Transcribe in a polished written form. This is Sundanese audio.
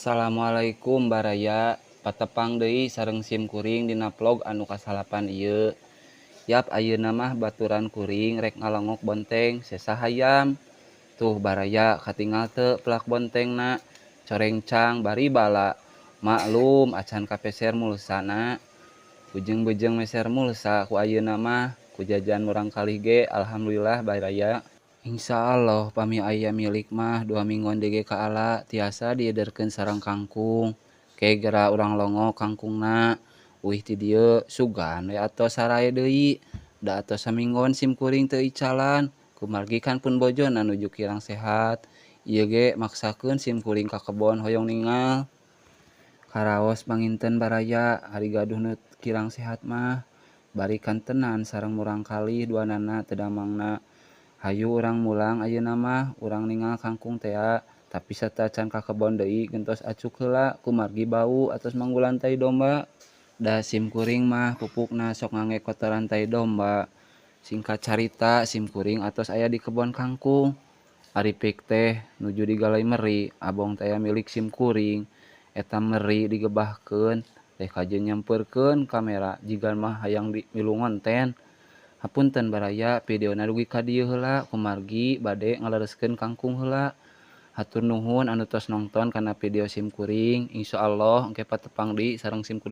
Assalamualaikum baraya, patepang deui sareng sim kuring dina vlog anu kasalapan ieu. Yap, ayeuna mah baturan kuring rek ngalongok bonteng sesa hayam. Tuh baraya, katingal teu plak bontengna corengcang bari bala. Maklum acan kapeser mulsana. Bujeng-bujeng meser mulsa ku ayeuna mah ku jajan murangkalih ge alhamdulillah baraya. Insyaallah pami aya milik mah 2 mingguan deui ge kaala tiasa diederkeun sareng kangkung. Ke geura urang longok kangkungna. Uih ti dieu sugan we atos sarae deui. Da atos saminggon sim kuring teu icalan. Kumargi kan pun bojona nuju kirang sehat. Ieu ge maksakeun sim kuring ka kebon hoyong ningal. Karaos panginten baraya ari gaduh nu kirang sehat mah. Bari kantenan sareng murangkalih duanana teu damangna. Hayu urang mulang ayeuna mah urang ningal kangkung tea, tapi sateuacan ka kebon deui gentos acuk heula kumargi bau atos manggulan tai domba. Da sim kuring mah pupukna sok ngangge kotoran tai domba. Singkat carita sim kuring atos aya di kebon kangkung. Ari pik teh nuju digalay meri, abong teh aya milik sim kuring. Eta meri digebahkeun teh kajeun nyampeurkeun kamera jiga mah hayang milu ngonten. Hapunten baraya, videona dugi ka dieu heula kumargi bade ngalereskeun kangkung heula. Hatur nuhun anu tos nongton kana video sim kuring. Insyaallah engke patepang deui sareng sim kuring.